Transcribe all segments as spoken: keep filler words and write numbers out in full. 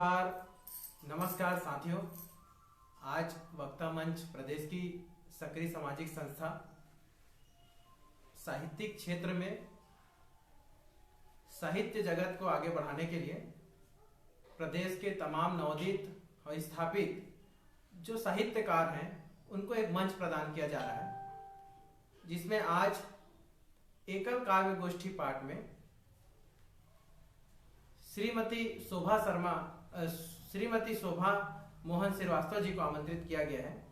नमस्कार, नमस्कार साथियों। आज वक्ता मंच प्रदेश की सक्रिय सामाजिक संस्था साहित्यिक क्षेत्र में साहित्य जगत को आगे बढ़ाने के लिए प्रदेश के तमाम नवोदित और स्थापित जो साहित्यकार हैं, उनको एक मंच प्रदान किया जा रहा है, जिसमें आज एकल काव्य गोष्ठी पाठ में श्रीमती शोभा शर्मा, अ, श्रीमती शोभा मोहन श्रीवास्तव जी को आमंत्रित किया गया है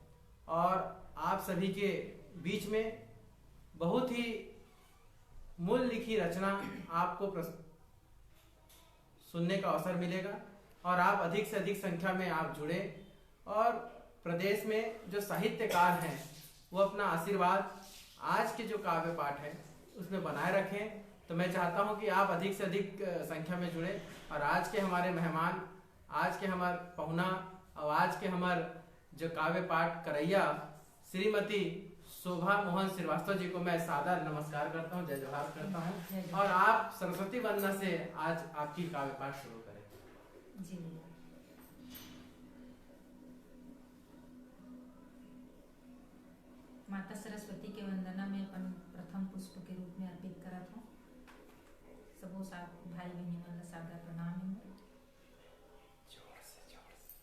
और आप सभी के बीच में बहुत ही मूल लिखी रचना आपको प्रस-, सुनने का अवसर मिलेगा और आप अधिक से अधिक संख्या में आप जुड़े और प्रदेश में जो साहित्यकार हैं, वो अपना आशीर्वाद आज के जो काव्य पाठ है, उसमें बनाए रखें। तो मैं चाहता हूं कि आप अधिक से अधिक, अ, संख्या में जुड़े और आज के हमारे मेहमान, आज के हमार पहुना और आज के हमार जो काव्य पाठ करैया श्रीमती शोभा मोहन श्रीवास्तव जी को मैं सादर नमस्कार करता हूं, जय जोहार करता हूं। जय जोहार। और आप सरस्वती वंदना से आज आपकी काव्य पाठ शुरू करें। जी। माता सरस्वती के वंदना में अपन प्रथम पुष्प के रूप में अर्पित करत हूँ। सबो साथ भाई बहिनी मन ला सादर प्रणाम हे। जोर से, जोर से।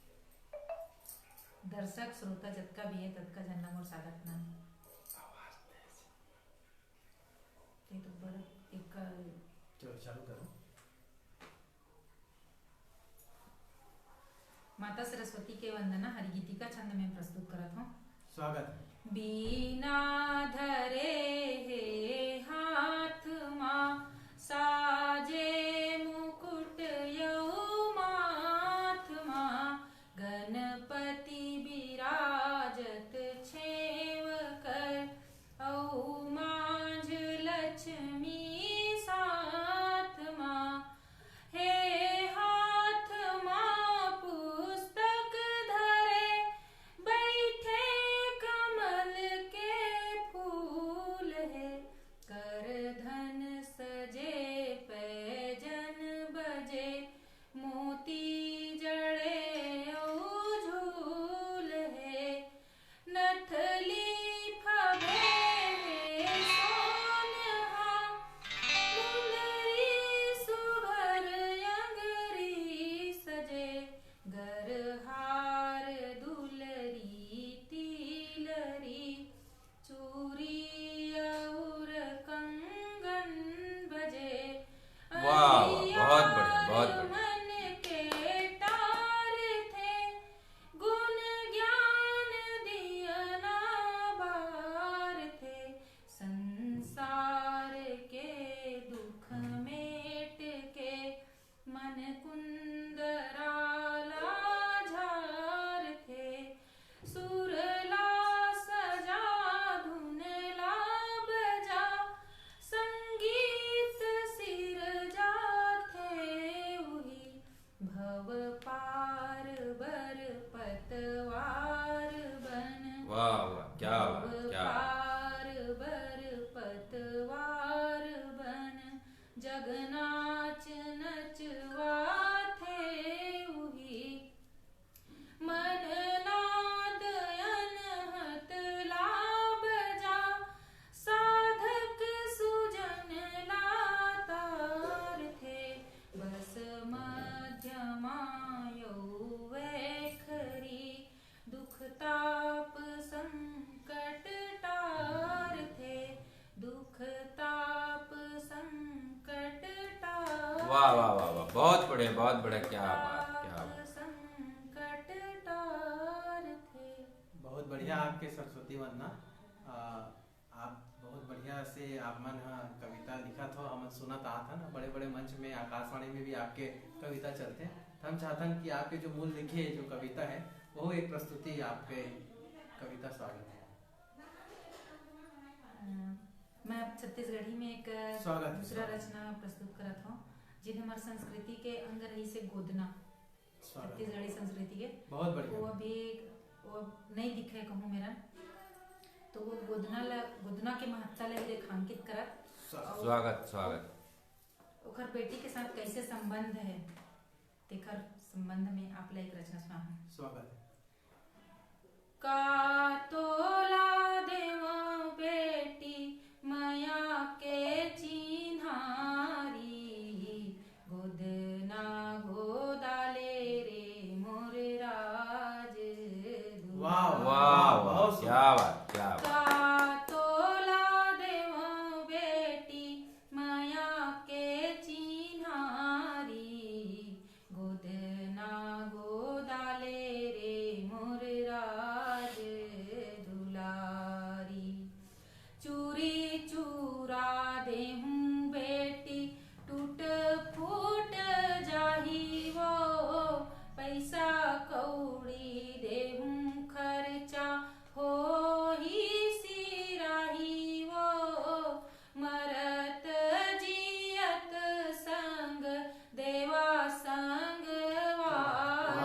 दर्शक श्रोता जतका भी है, ततका झन ला मोर सादर प्रणाम। आवाज तेज। ये तो बड़ा एक चलो, चालू करो। माता सरस्वती के वंदना हरिगीतिका छंद में प्रस्तुत करत हूँ। स्वागत। बीना धरे हे हाथ मा, साजे मुकुट यऊ माथ मा, गणपति बिराजत छेव कर, अऊ मांझ लक्ष्मी साथ मा। हे हाथ मा पुस्तक धरे, बैठे कमल के फूल हे, करधन सजे पैजन बजे, मोती जड़े अऊ झूल हे, नथली फबे हे सोनहा, मुंदरी सुघर अंगरी सजे, गरहार दुलरी तिलरी, चूरी अउर कंगन बजे। वाह, वाह, बहुत बढ़िया, बहुत बढ़िया। मन के टार थे, गुण ज्ञान दियना बार थे, संसार के दुख मेट के, मन कुंदरा ला झारथे, सुर ला सजा, धुन ला बजा, संगीत सिरजाथे उही, भव पार बर पतवार बन। वाह, वाह, क्या बात, भव क्या बात। पार बर पतवार बन, जग नाच नचवाथे उही, मन नाद अनहत ला बजा, साधक सुजन ला तारथे, बस मध्यमा यऊ वैखरी, दुख ताप संकट टारथे, दुख ताप संकट टार। वाह, वाह, वाह, वाह, बहुत बढ़िया, बहुत बढ़िया, क्या बात, क्या बात। संकट टारथे। बहुत बढ़िया आपके सरस्वती वंदना। आ, आप बहुत बढ़िया से आप मन ह कविता लिखत हो, हमन सुनत आत हन, बड़े-बड़े मंच में, आकाशवाणी में भी आपके कविता चलथे। त हम चाहथन कि आपके जो मूल लिखे जो कविता है, वो एक प्रस्तुति आपके कविता स्वागत है। अ, मैं अब छत्तीसगढ़ी में एक स्वागत है, दूसरा स्वागत। रचना प्रस्तुत करत हूँ, जिन हमार संस्कृति के अंग रहिसे गोदना। स्वागत। छत्तीसगढ़ी संस्कृति के। बहुत बढ़िया। वो अभी, वो अब नई दिखे कहूँ मेरा, तो वो गोदना ला, गोदना के महत्ता ला ही रेखांकित करत। स्वा-, अउ स्वागत, स्वागत। ओकर बेटी के साथ कैसे संबंध है, तेकर संबंध में आप ला एक रचना सुनाहूँ। स्वागत है। का तोला देवं बेटी मया के चिन्हारी, गोदना गोदाले रे मोर राज वाह, दुलारी। वाह, वाह, बहुत क्या बात, क्या बात। का तोला देवं बेटी मया के चिन्हारी, गोदना गोदाले रे मोर राज दुलारी। चूरी चूरा देहूँ बेटी टूट फूट जाही वो, पैसा कौड़ी देहूँ खर्चा होही सिराही वो, मरत जियत संग देवा संग वारी।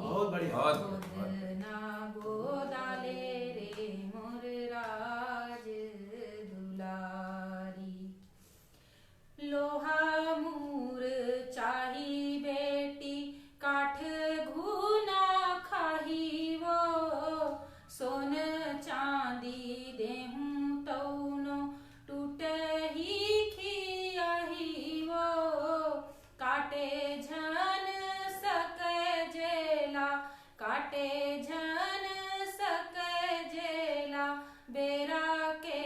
बहुत बढ़िया। बहुत बढ़िया। गोदना गोदाले रे मोर राज दुलारी। लोहा मूर चाही बेटी काठ घुना खाही वो, सोन चांदी देहूँ तौनो टूटही खियाही वो, काटे झन सके जेला, काटे झन सके जेला बेरा के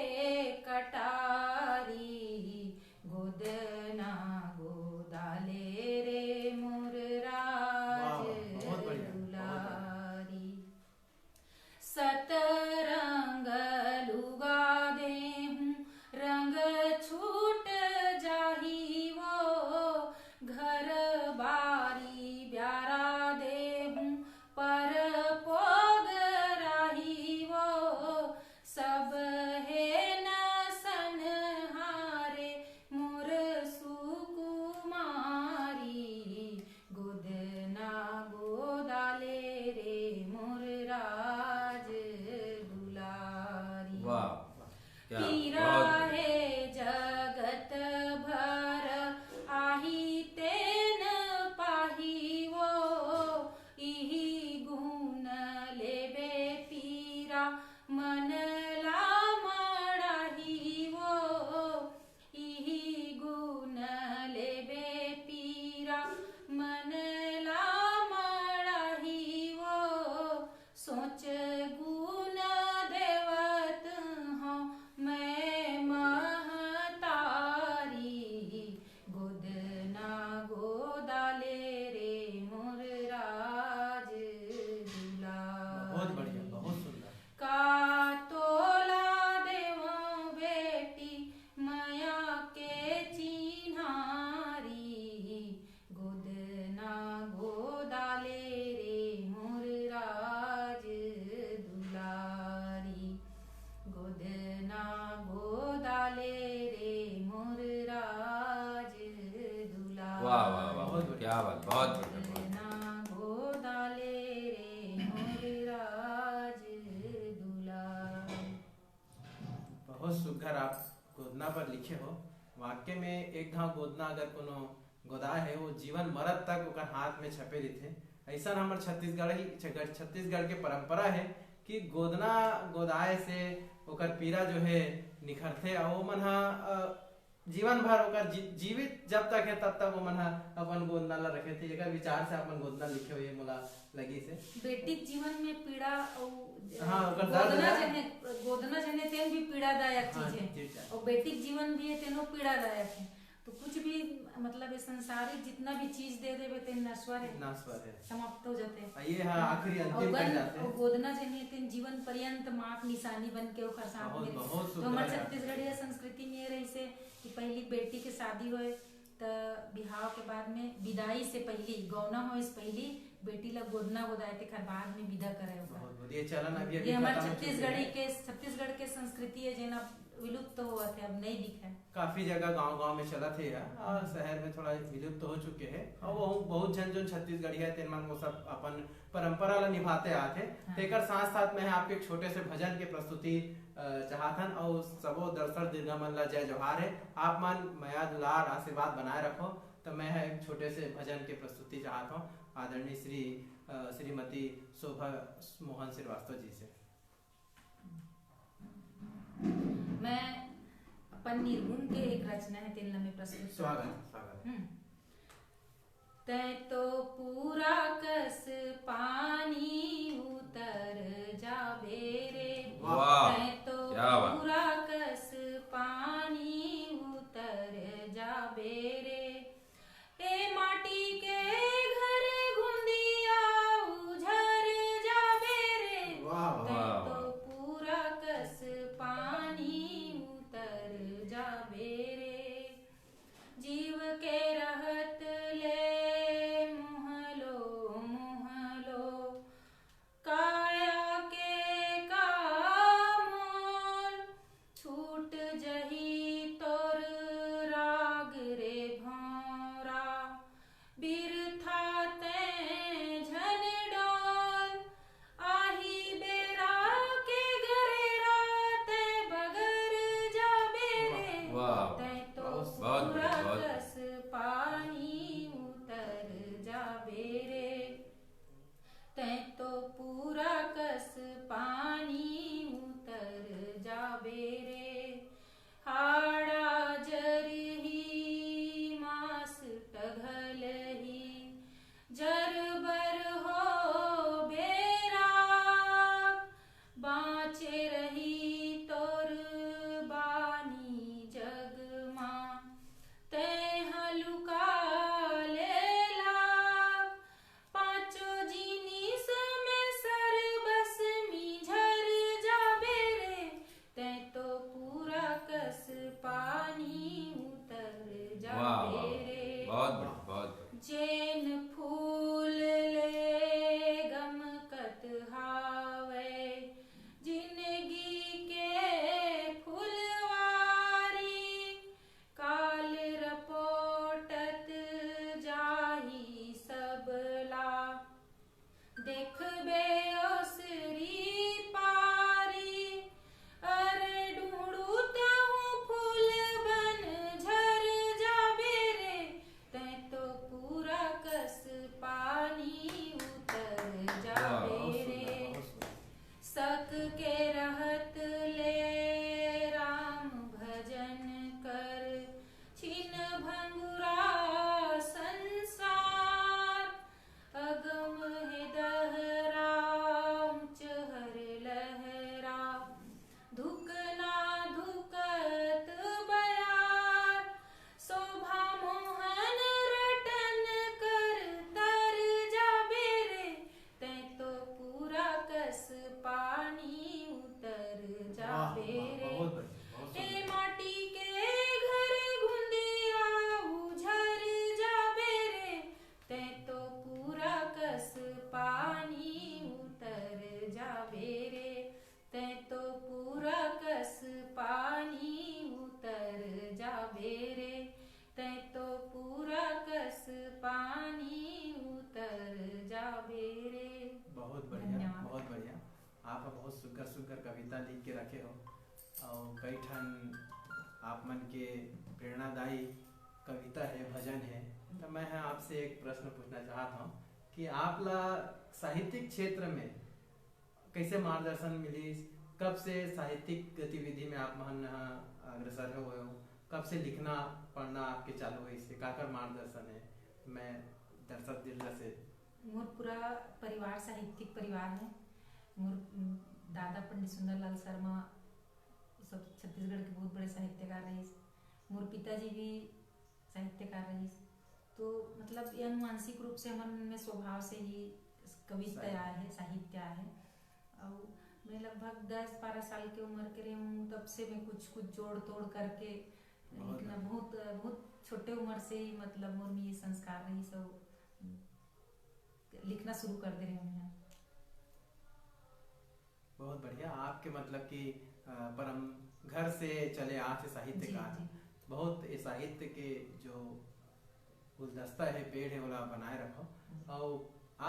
कटारी। गोदना गोदाले रे मोर राज वाह, बहुत बढ़िया, बहुत बढ़िया। दुलारी। सत रंग लुगा देहूँ रंग छूट जाही वो, घर बारी ब्यारा देहूँ पर पोग राही वो, सब हे न सनहारे मोर सुकुमारी। गोदना गोदाले रे मोर राज दुलारी। वाह, क्या पीरा बहुत बढ़िया। हे जगत भर आही तेन पाही वो, इही गुण लेबे पीरा मन ला मड़ाही वो, इही गुण लेबे पीरा मन ला मड़ाही वो। सोच गुण देवत हूँ मैं महतारी, गोदना गोदाले रे मोर राज दुलारी। बहुत बढ़िया, बहुत सुंदर। का तोला देवं बेटी मया के चिन्हारी, गोदना गोदाले रे मोर राज दुलारी, गोदना गोदाले रे मोर राज दुलारी। वाह, वाह, वाह, वाह, क्या बात, बहुत बढ़िया, बहुत बढ़िया। गोदना गोदाले रे मोर राज दुलारी। बहुत सुघर आप गोदना पर लिखे हो। वाकई में एक घाव गोदना अगर कोनो गोदाय है, वो जीवन मरत तक ओकर हाथ में छपे रहिथे। ऐसा हमर छत्तीसगढ़ ही, छत्तीसगढ़ के परंपरा है कि गोदना गोदाय से ओकर पीरा जो है निखरथे, और वो मन हा, अ, जीवन भर ओकर जी-, जीवित जब तक है तब तक वो मन हा अपन गोदना ला रखे थे। एकर विचार से अपन गोदना लिखे हुए मोला लगी से। बेटी के जीवन में पीड़ा अउ हाँ, ओकर दर्द गोदना ना। जने, गोदना जने तेन भी पीड़ादायक हाँ, चीज है। जी, जी। और बेटी के जीवन भी है तेनो पीड़ादायक है। तो कुछ भी मतलब ये संसारिक जितना भी चीज दे देवे तेन नश्वर है, नाश्वर है। समाप्त हो जाते हैं। आ, ये हा आखिरी अंतिम और कर गन-, जाते और हैं। गोदना जने तेन जीवन पर्यंत माँ के निशानी बन के ओकर साथ बहुत, में। बहुत तो हमारे सुंदर है। छत्तीसगढ़िया संस्कृति में ये रही से कि पहली बेटी के शादी होए त बिहाव के बाद में विदाई से पहली, गौना होए से पहली बेटी ला गोदना गोदाए तेखर बाद में विदा करे ओकर। बहुत, बहुत। ये चलन अभी, अभी ये हमारे खत्म हो चुके छत्तीसगढ़ी हैं। के, छत्तीसगढ़ के संस्कृति है जेन अब विलुप्त होवत है, अब नहीं दिखे। काफी जगह गांव-गांव में चलत हे या, और शहर में थोड़ा विलुप्त हो चुके हैं। और वो बहुत झन जोन छत्तीसगढ़िया तेन मन वो सब अपन परंपरा ला निभाते आते। हाँ। तेकर साथ-साथ मैं आपके एक छोटे से भजन के प्रस्तुति, अ, चाहत हन, और सबो दर्शक दीर्घा मन ला जय जोहार है। आप मन मया दुलार आशीर्वाद बनाए रखो। तो मैं एक छोटे से भजन के प्रस्तुति चाहत हूँ। आदरणीय श्री अ, श्रीमती शोभा मोहन श्रीवास्तव जी से। मैं अपन निर्गुण के एक रचना है, तेन ला मैं प्रस्तुत स्वागत करत हूँ। स्वागत हम्म। तै तो पूरा कस पानी उतर जाबे रे। वाह। तै तो क्या बात। पूरा कस पानी उतर जाबे रे। ए माटी के घर गुंदिया उझर जाबे रे। वाह, वाह। तै वाह, तो वाह। पूरा कस पानी उतर जाबे रे। जीव के रहत ले मुहलो मुहलो काया के का मोल छूट जही तोर राग रे भौरा। बिरथा तै झन डोल आही बेरा के गरेरा तै बगर जाबे रे। वाह। तै तो बहुत, बहुत पूरा बढ़िया, बहुत कस पानी उतर जाबे रे। तै तो पूरा कस पानी उतर जाबे रे। हाड़ा जरही मास टघलही जरबर हो बेरा। बाँचे रही तोर बानी जग मा। तैं ह लुका ले लाग पाँचों जिनिस में सरबस मिझर जाबे रे। तैं तो पूरा कस पानी उतर वाह, जाबे वाह। रे। बहुत बढ़िया, बहुत बढ़िया। जेन फूल ले गमकत हावय जिनगी के फुलवारी। काल रपोटत जाही सबला देखबे ओसरी पारी। अरे डूड़ू तहूँ फूल बन झर जाबे रे। तैं तो पूरा कस पानी उतर वाह, जाबे बहुत रे। सुंदर, बहुत सुंदर। सक के रहत ले राम भजन कर छिन भंगुरा संसार। अगम हे दहरा ऊँच हर लहरा धुकना धुकत बयार। शोभा मोहन रटन कर तर जाबे रे। तैं तो पूरा कस पानी उतर वाह, जाबे वाह, रे। बहुत बढ़िया, बहुत ए सुंदर। माटी के घर गुंदिया उझर जाबे रे। तैं तो पूरा कस पानी उतर जाबे रे। तैं तो पूरा कस पानी उतर जाबे रे। तैं तो पूरा कस पानी उतर जाबे रे। बहुत बढ़िया, धन्यवाद। बहुत बढ़िया। आप ह बहुत सुग्घर सुग्घर कविता लिख के रखे हो और कई ठन आप मन के प्रेरणादायी कविता है, भजन है। तो मैं ह आपसे एक प्रश्न पूछना चाहत हूँ कि आप ला साहित्यिक क्षेत्र में कैसे मार्गदर्शन मिलिस, कब से साहित्यिक गतिविधि में आप मन ह अग्रसर हो गए हो, कब से लिखना पढ़ना आपके चालू होइस, काकर मार्गदर्शन है? मैं दर्शक दृढ़ से मोर पूरा परिवार साहित्यिक परिवार है। मोर, उम, दादा पंडित सुंदरलाल शर्मा सब छत्तीसगढ़ के बहुत बड़े साहित्यकार रहिस। मोर पिताजी भी साहित्यकार रहिस। तो मतलब ये अनुवांशिक रूप से हमर मन में स्वभाव से ही कविता सही। आए है, साहित्य आए है। और मैं लगभग दस बारह साल के उम्र के रही हूँ, तब से मैं कुछ कुछ जोड़ तोड़ करके बहुत लिखना बढ़िया। बहुत बहुत छोटे उम्र से ही मतलब मोर में ये संस्कार रहिस, सब लिखना शुरू कर दे रही हूँ मैं। बहुत बढ़िया। आपके मतलब कि अ, परम घर से चले आत हे साहित्य जी, का। जी। बहुत ये साहित्य के जो गुलदस्ता है, पेड़ है, ओला बनाए रखो। और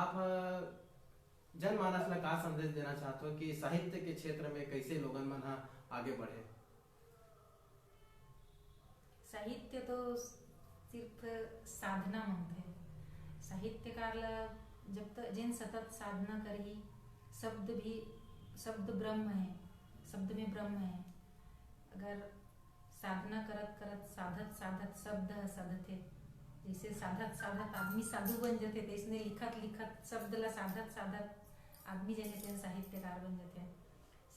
आप अ, जनमानस ला का संदेश देना चाहते हो कि साहित्य के क्षेत्र में कैसे लोगन मन ह आगे बढ़े? साहित्य तो सिर्फ साधना मांगथे। साहित्यकार ला जब तक जिन सतत साधना करही, शब्द भी, शब्द ब्रह्म है, शब्द में ब्रह्म है। अगर साधना करत करत, साधत साधत शब्द ह सधथे, जैसे साधत साधत आदमी साधु बन जथे, तैसने लिखत लिखत शब्द ला साधत साधत आदमी जने तेन साहित्यकार बन जथे।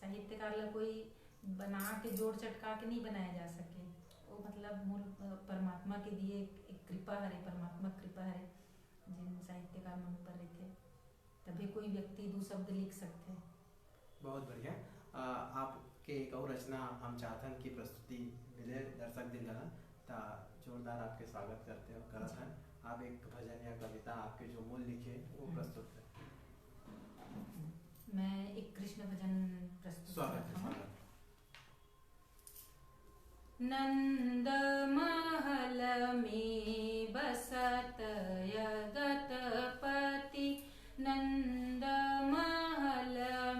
साहित्यकार ला कोई बना के, जोड़ चटका के नहीं बनाया जा सके। वो मतलब मूल, अ, परमात्मा के दिए एक, एक कृपा हरे, परमात्मा कृपा हरे, जिन साहित्यकार मन ऊपर रहिथे, तभी कोई व्यक्ति दू शब्द लिख सकथे। बहुत बढ़िया। अ, आपके एक और रचना हम चाहथन कि प्रस्तुति मिले दर्शक दिन ला, ता जोरदार आपके स्वागत करते हो, करत हन। आप एक भजन या कविता आपके जो मूल लिखे, वो हम्म। प्रस्तुत करें। मैं एक कृष्ण भजन प्रस्तुत स्वागत करता है, हूँ। स्वागत। नंद महल में बसत जगतपति, नंद महल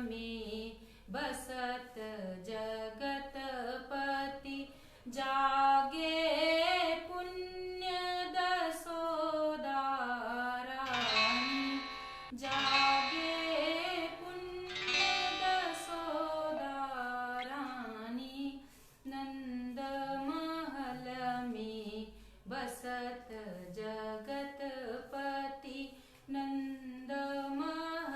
में बसत जगतपति, जागे पुण्य दसोदा रानी, जागे पुण्य दसोदा रानी। नंद महल में बसत जगतपति, नंद महल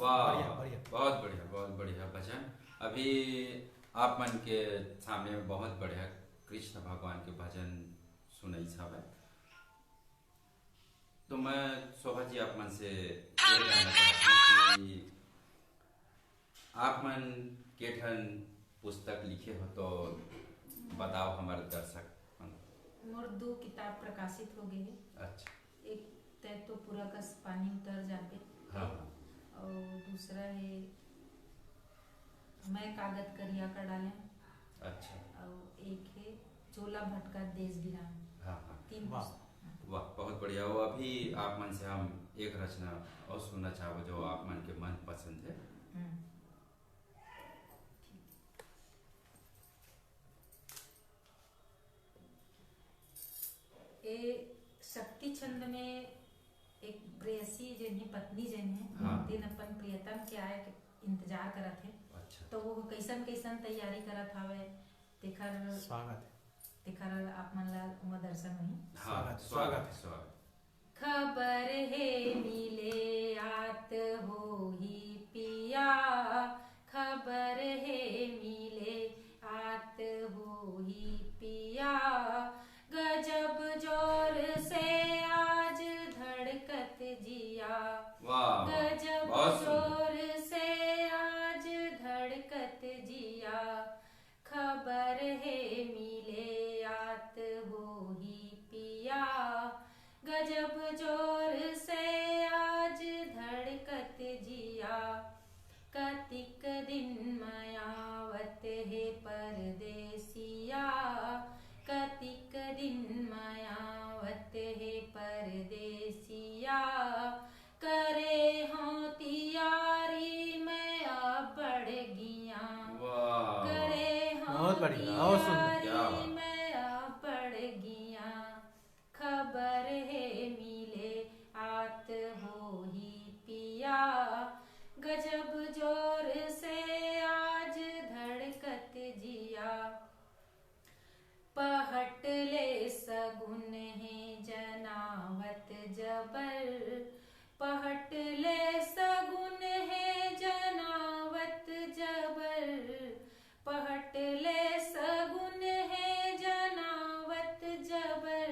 वाह, बढ़िया, बढ़िया। बहुत बढ़िया, बहुत बढ़िया भजन। अभी आप मन के सामने में बहुत बढ़िया कृष्ण भगवान के भजन सुनाइस हवय। तो मैं शोभा जी आप मन से ये जानना चाहता हूँ कि आप मन के ठन पुस्तक लिखे हो तो बताओ हमर दर्शक मन। मोर दो किताब प्रकाशित हो गए हैं। अच्छा। एक तय तो पूरा कस पानी उतर जाबे। हाँ, हाँ। और दूसरा है मैं कागद करिया का डालें। अच्छा। और एक है चोला भटका देश बिरान। हाँ, हाँ। तीन वाह। पुस्तक। वाह, बहुत बढ़िया। वो अभी आप मन से हम एक रचना और सुनना चाहबो जो आप मन के मन पसंद है। हम्म। ए शक्ति छंद में एक प्रेयसी जेन ही, पत्नी जेन है, हाँ। तेन अपन प्रियतम के आए के इंतजार करत है। अच्छा। तो वो कैसन कैसन तैयारी करत हवे, तेखर स्वागत है। तेखर आप मन ला ओमा दर्शन होही। हाँ, स्वागत, स्वागत, स्वागत। स्वागत। खबर हे मिले आत होही पिया, खबर हे मिले आत होही पिया, गजब जोर से आज धड़कत जिया, वाह, वाह, गजब बहुत सुंदर। जोर से आज धड़कत जिया, खबर हे मिले आत होही पिया, गजब जोर से आज धड़कत जिया। कतिक दिन मयावत हे परदेसिया, कतिक दिन मयावत हे परदेसिया, करे हों तियारी मैं अब्बड़ गिया। वाह, वाह। करे हों बहुत बढ़िया, बहुत सुंदर। तियारी क्या बात। मैं अब्बड़ गिया। खबर हे मिले आत होही पिया, गजब जोर से आज धड़कत जिया। पहट ले सगुन हे जनावत जबर, पहट ले सगुन हे जनावत जबर, पहट ले सगुन हे जनावत जबर,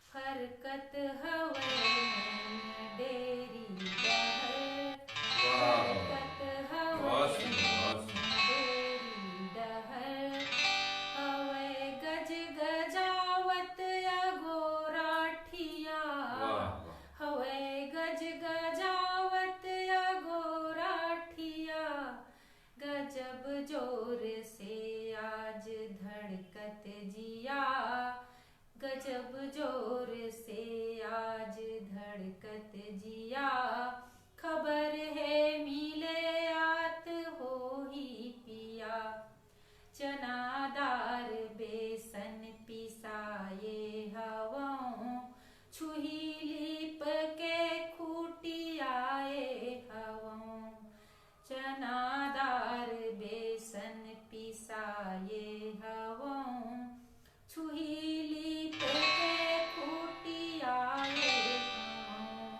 फरकत हवय नैन डेरी डहर, वाह। फरकत हवय बहुत सुंदर, बहुत सुंदर। नैन डेरी डहर, हवय गज गजावत अगोराठिया, वाह, वाह। हवय गज गजावत अगोराठिया, गजब जोर से आज धड़कत जिया, गजब जोर से आज धड़कत जिया, खबर हे मिले आत होही पिया। चना दार बेसन पिसाए हवं, छुही लीप के खूटियाए हवं। चना दार बेसन पिसाए हवं, छुही लीप के खूटियाए हवं।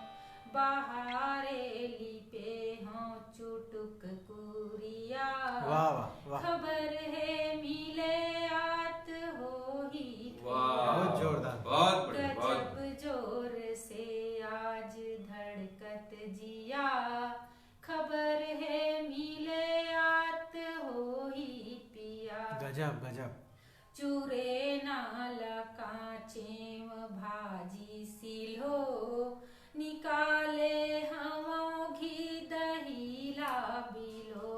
बहारे लीपे हवं चुटुक कुरिया। वाह, वाह, वाह। खबर हे मिले आत होही वाह, पिया। बहुत जोरदार। बहुत बढ़िया, बहुत गजब जोर से आज धड़कत जिया। खबर हे मिले आत होही पिया। गजब, गजब। चुरेना ल कांचेंव भाजी सिल्हो, निकाले हवं घी दही ला बिलो।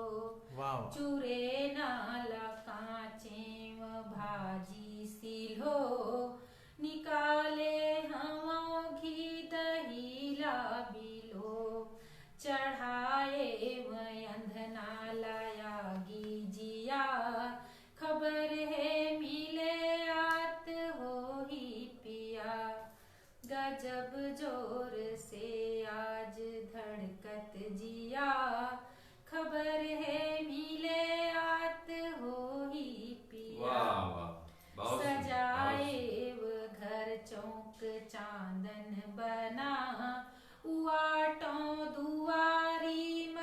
वाह, वाह। चुरेना ल कांचेंव भाजी सिल्हो, निकाले हवं घी दही ला बिलो। चढ़ाएंव अंधना ला आगी जिया, खबर हे मिले आत होही पिया। गजब जोर से आज धड़कत जिया, खबर हे मिले आत होही पिया। वाह, वाह, बहुत सुंदर, बहुत सुंदर। सजाएंव घर चौक चांदन बना, उवाटों दुआरी म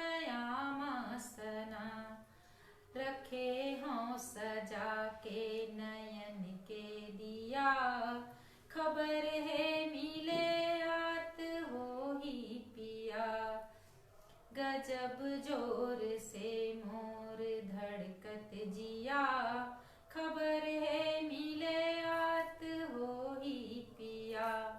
गजब जोर से मोर धड़कत जिया, खबर हे मिले आत होही पिया,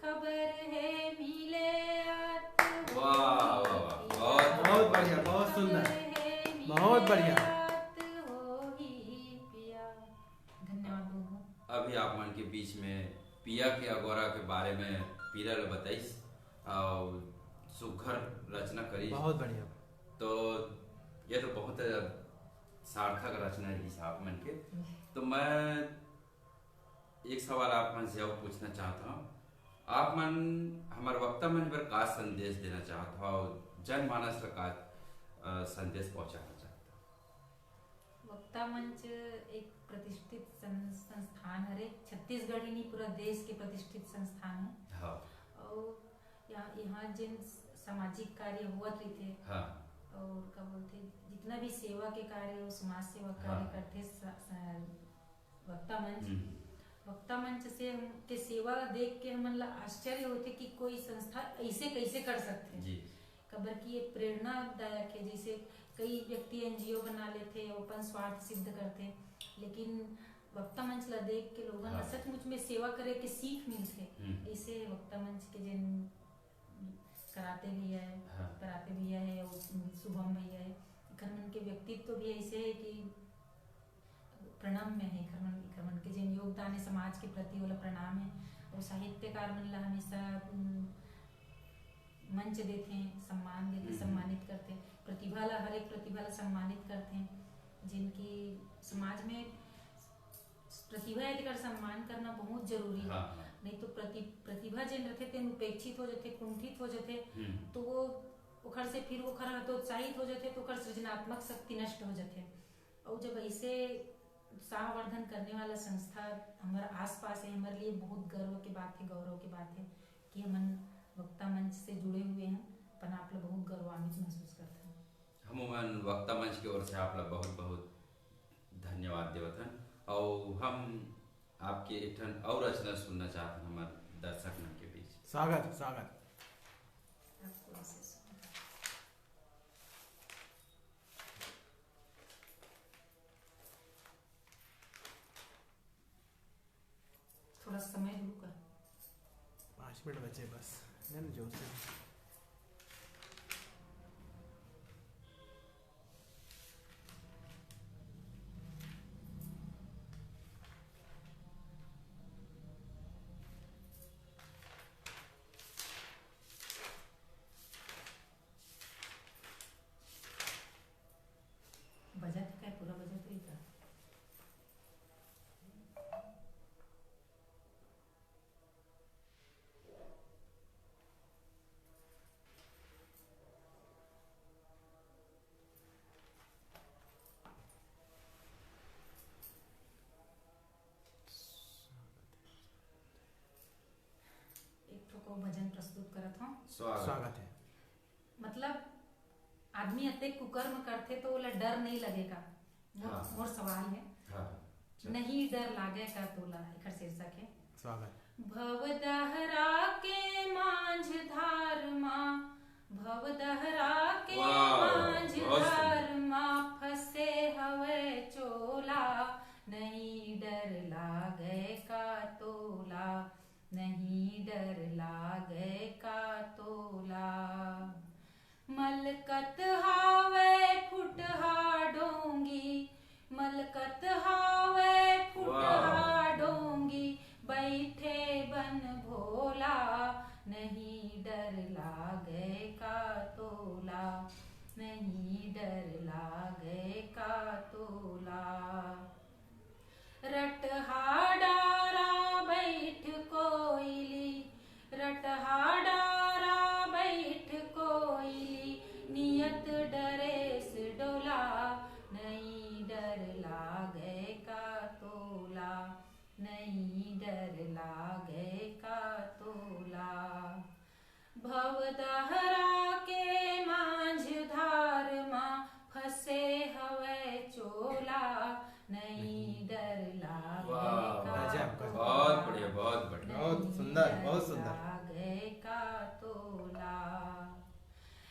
खबर हे मिले आत होही पिया। वाह, वाह, वाह। बहुत, बहुत बढ़िया, बहुत सुंदर। खबर हे मिले बहुत बढ़िया। आत होही पिया। धन्यवाद दोनों। अभी आप मन के बीच में पिया के अगोरा के बारे में पीरा ल बताइस और सुघर रचना करिस। बहुत बढ़िया। तो ये तो बहुत सार्थक रचना रहिस आप मन के। तो मैं एक सवाल आप मन से और पूछना चाहत हूँ, आप मन हमर वक्ता मन बर का संदेश देना चाहत हो और जनमानस ला का, अ, संदेश पहुँचाना चाहत हो? वक्ता मंच एक प्रतिष्ठित सं-, संस्थान हरे, छत्तीसगढ़ ही नहीं, पूरा देश के प्रतिष्ठित संस्थान है। हाँ। और यहाँ, यहाँ जिन सामाजिक कार्य होवत रहिथे, हाँ। और का बोलथे, जितना भी सेवा के कार्य हो, समाज सेवा कार्य हाँ। करथे, स-, स-, वक्ता मंच, हम्म। वक्ता मंच से हम, के सेवा देख के हमन ला आश्चर्य होथे कि कोई संस्था ऐसे कैसे कर सकथे। जी। काबर कि ये प्रेरणादायक है। जैसे कई व्यक्ति एनजीओ बना लेथे, अपन स्वार्थ सिद्ध करथे, लेकिन वक्ता मंच ला देख के लोगन ला हाँ। सचमुच में सेवा करे के सीख मिलथे। हम्म। ऐसे वक्ता मंच के जिन कराते भैया है, हाँ। कराते भैया है, और शुभम भैया है, एकर मन के व्यक्तित्व भी ऐसे है कि प्रणम्य है। एकर मन, एकर मन के जिन योगदान है समाज के प्रति, ओला प्रणाम है। और साहित्यकार मन ला हमेशा, उम, मंच देथे, सम्मान देथे, हम्म। सम्मानित करथे, प्रतिभा ला, हर एक प्रतिभा ला सम्मानित करथे, जिनकी समाज में प्रतिभा है, तेकर सम्मान करना बहुत जरूरी है। हाँ, हाँ। नहीं तो प्रति-, प्रतिभा जेन रथे, तेन उपेक्षित हो जाथे, कुंठित हो जाथे, हम्म। तो वो, ओखर से फिर ओखर हतोत्साहित हो जाथे, तो ओखर सृजनात्मक शक्ति नष्ट हो जाथे। और जब ऐसे उत्साहवर्धन करने वाला संस्था हमर आसपास है, हमारे लिए बहुत गर्व के बात है, गौरव के बात है कि हमन वक्ता मंच से जुड़े हुए हैं। अपन आप ला बहुत गौरवान्वित महसूस करते हैं। हम मन वक्ता मंच की ओर से आप ला बहुत बहुत धन्यवाद देवत हन। और हम आपके एक ठन और रचना सुनना चाहत हन हमारे दर्शक मन के बीच। स्वागत है, स्वागत। आपको विशेष थोड़ा समय रुका। पाँच मिनट बचे बस, नहीं, नहीं, जोर से। बजत है क्या? पूरा बजत है क्या? एक ठो को भजन प्रस्तुत करत हूँ। स्वागत। स्वागत है। मतलब, आदमी अतेक कुकर्म करथे तो ओला डर नहीं लगेगा? मोर, हाँ। मोर सवाल है। हाँ, अच्छा। नहीं डर लागे का तोला, एकर शीर्षक है। स्वागत। भवदहरा के मांझ धार मा, भवदहरा के वाह, मांझ बहुत सुंदर। धार मा फंसे हवे चोला, नहीं डर लागे का तोला, नहीं डर लागे का तोला। मलकत हावे फुटहा डोंगी, मलकत हावे फुटहा वाह। डोंगी, बैठे बन भोला, नहीं डर लागे का तोला, नहीं डर लागे का तोला। रटहा डारा बैठ कोइली, रटहा डारा बैठ कोइली, नियत डरेस डोला, नहीं डर लागे का तोला, नहीं डर लागे का तोला। भवदहरा के मांझ धार मा फंसे हवे चोला, नहीं डर लागे वाह, का गजब, गजब। तोला, बहुत बढ़िया, बहुत बढ़िया। बहुत नहीं सुंदर, डर बहुत सुंदर। लागे का तोला।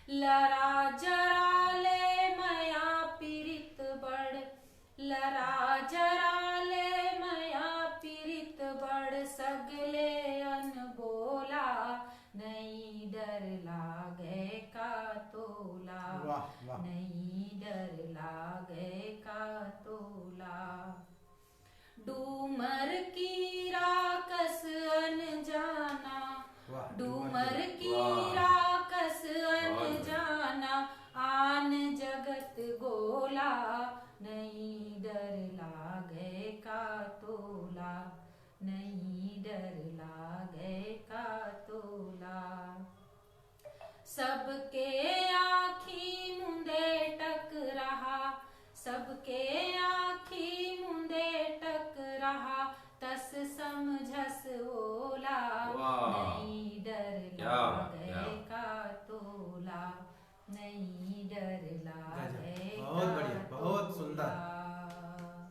लरा वाह। नई डर लागे का तोला। डूमर कीरा कस अनजाना, वाह, डूमर डूमर की- कीरा कस बहुत बढ़िया। अनजाना, आन जगत गोला, नई डर लागे का तोला, नई डर लागे का तोला। सबके आँखी मुंदे टकरहा, सबके आँखी मुंदे टकरहा, तस समझस ओला, वाह। नई डर क्या बात, लागे क्या बात। का तोला, नई डर लागे गजब। बहुत का बढ़िया, बहुत सुंदर। तोला।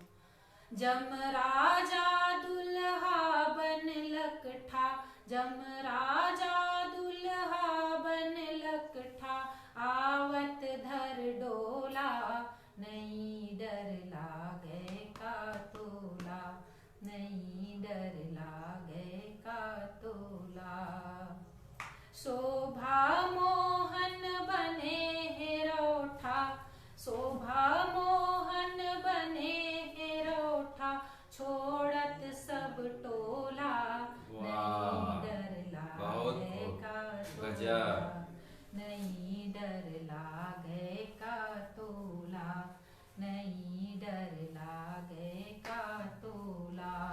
जमराजा दुल्हा बन लकठा, जमराजा दुल्हा बन लकठा, आवत धर डोला, नई डर लागे का तोला, नई डर लागे का तोला। शोभा मोहन बने हे रौठा, शोभा मोहन बने हे रौठा, छोड़त सब टोला, वाह, नई डर बहुत लागे खूब, का गजब। तोला, नई डर लागे का तोला, नई डर लागे का तोला।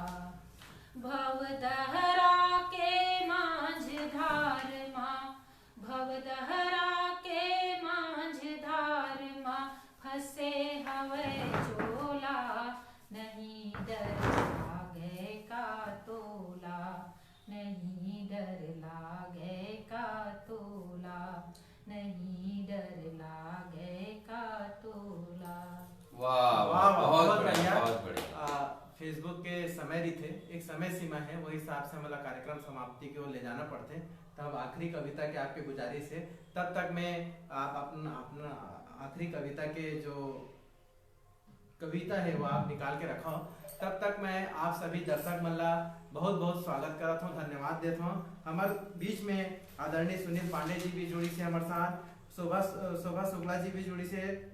भवदहरा के माझ धार मा, भवदहरा के माझ धार मा, फंसे हवय चोला, नई डर लागे का तोला, नई डर लागे का तोला, नई डर लागे का तोला। वाह, वाह, वाह, वाह, बहुत बहुत बढ़िया, बढ़िया। बहुत बढ़िया। आ, Facebook के समय रहिथे, एक समय सीमा है, वही हिसाब से हमला कार्यक्रम समाप्ति की ओर ले जाना पड़थे। तब आखिरी कविता के आपके गुजारिश है, तब तक मैं आप अपना, अपना आखिरी कविता के जो कविता है वो आप निकाल के रखो। तब तक मैं आप सभी दर्शक मन ला बहुत बहुत स्वागत करत हूँ, धन्यवाद देत हूँ। हमारे बीच में आदरणीय सुनील पांडे जी भी जुड़ी से हमारे साथ, शोभा, शोभा शुक्ला जी भी जुड़ी से,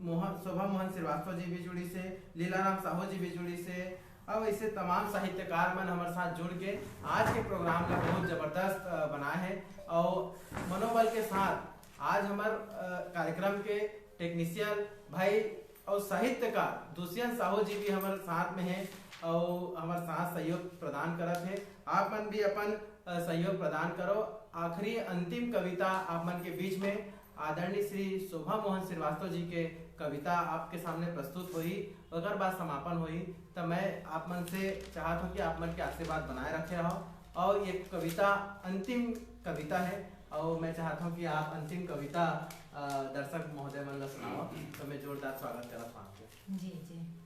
मोहन, शोभा मोहन श्रीवास्तव जी भी जुड़ी से, लीलाराम साहू जी भी जुड़ी से, अब ऐसे तमाम साहित्यकार मन हमारे साथ जुड़ के आज के प्रोग्राम ला बहुत जबरदस्त, अ, बनाए है। और मनोबल के साथ आज हमार, अ, कार्यक्रम के टेक्नीशियन भाई और साहित्यकार दुष्यंत साहू जी भी हमारे साथ में हैं और हमारे साथ सहयोग प्रदान करत हैं। आप मन भी अपन, अ, सहयोग प्रदान करो। आखिरी अंतिम कविता आप मन के बीच में आदरणीय श्री शोभा मोहन श्रीवास्तव जी के कविता आपके सामने प्रस्तुत होही, ओकर बाद समापन होही। तो मैं आप मन से चाहत हूँ कि आप मन के आशीर्वाद बनाए रखे रहो। और ये कविता अंतिम कविता है और मैं चाहत हूँ कि आप अंतिम कविता, अ, दर्शक महोदय मन ला सुनाओ। तो मैं जोरदार स्वागत करत हूँ आपके। जी, जी।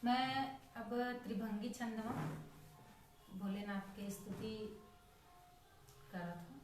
मैं अब त्रिभंगी छंद में भोलेनाथ के स्तुति करत हूँ।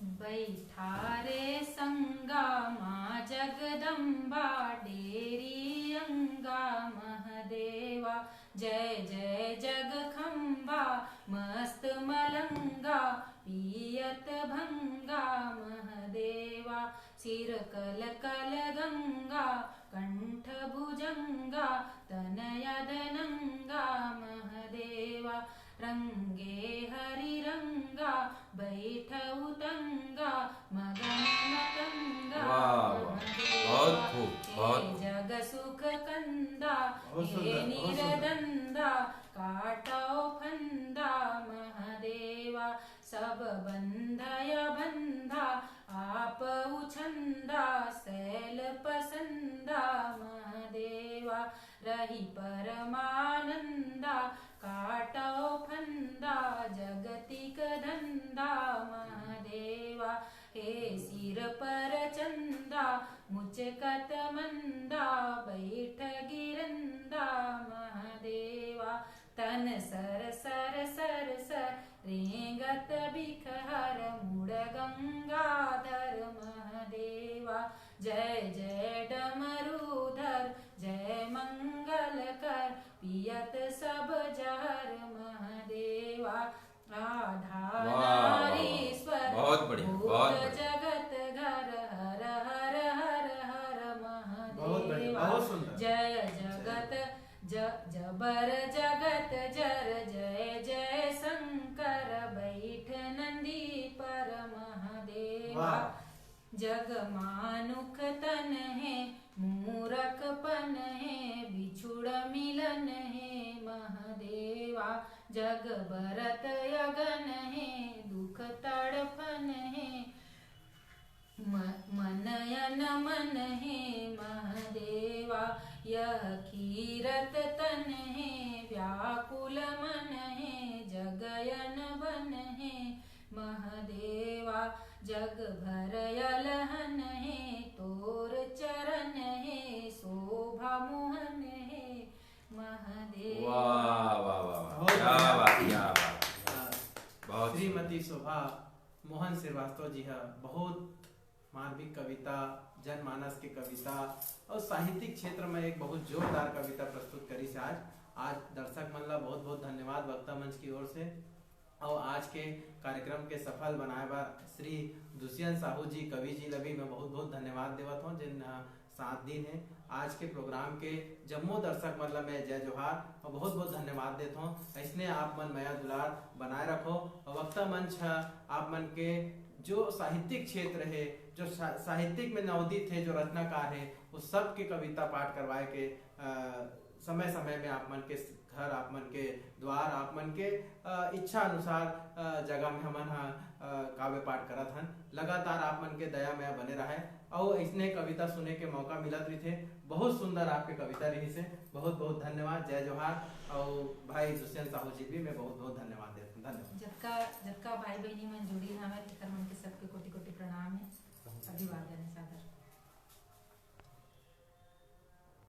बैठा रे संगा माँ जगदम्बा, डेरी अंगा महदेवा। जय जय जगखम्बा, मस्त मलंगा, पियत भंगा महदेवा। सिर कल कल गंगा, कंठ भुजंगा, तन अदनंगा महदेवा। रंगे हरि रंगा, बैठ उटंगा, मगन मतंगा वाह, वाह। महदेवा। बहुत खूब, हे बहुत खूब। जग सुख कंदा, बहुत हे सुंदर, बहुत सुंदर। निरदंदा, काटो फंदा महदेवा। सब बंधय बंधा, आप उछंदा, सैल पसंदा महदेवा। रही परमानंदा, काटो फंदा, जगतिक धंधा महदेवा। हे सिर पर चंदा, मुचकत मंदा, बैठ गिरंदा महदेवा। तन सर सर सर सर, रेंगत बिखहर, मुड़ गंगाधर महदेवा। जय जय डमरूधर, जय मंगल कर, पियत सब जहर महदेवा। आधा वाह, वाह, वाह। नारीश्वर, बहुत वाह। जग मानुख तन हे, मूरखपन हे, बिछुड़ मिलन हे महदेवा। जग बरत अगन हे, दुख तड़फन हे, म-, मनयन मन हे महदेवा। यह कीरत तन हे, व्याकुल मन हे, जगयन बन हे महदेवा। जग भर अलहन हे, तोर चरण हे, शोभा मोहन हे महदेवा। वाह वाह वाह वाह, बहुत क्या बढ़िया। बात, क्या बात। अ, बहुत श्रीमती शोभा मोहन श्रीवास्तव जी ह बहुत मार्मिक कविता, जनमानस के कविता और साहित्यिक क्षेत्र में एक बहुत जोरदार कविता प्रस्तुत करिस आज। आज दर्शक मन ला बहुत बहुत धन्यवाद वक्ता मंच की ओर से। और आज के कार्यक्रम के सफल बनाए बर श्री दुष्यंत साहू जी, कवि जी ला भी मैं बहुत बहुत धन्यवाद देवत हूँ, जिन अ, साथ दिन है। आज के प्रोग्राम के जम्मो दर्शक मन ला मैं जय जोहार और बहुत बहुत धन्यवाद देत हूँ। ऐसने आप मन मया दुलार बनाए रखो और वक्ता मंच ह आप मन के जो साहित्यिक क्षेत्र है, जो सा-, साहित्यिक में नवोदित है, जो रचनाकार है, वो सब के कविता पाठ करवाए के अ, समय समय में आप मन के घर, आप मन के द्वार, आप मन के अ, इच्छा अनुसार अ, जगह में हमन ह अ, काव्य पाठ करत हन। लगातार आप मन के दया मया बने रहे और इसने कविता सुने के मौका मिलत रहिथे। बहुत सुंदर आपके कविता रहिस हे। बहुत बहुत धन्यवाद, जय जोहार। और भाई दुष्यंत साहू जी भी मैं बहुत बहुत धन्यवाद देत हूँ। धन्यवाद। जतका जतका भाई बहिनी मन जुड़ी हवे, तेकर मन के सबके कोटि कोटि प्रणाम हे, अभिवादन हे सादर।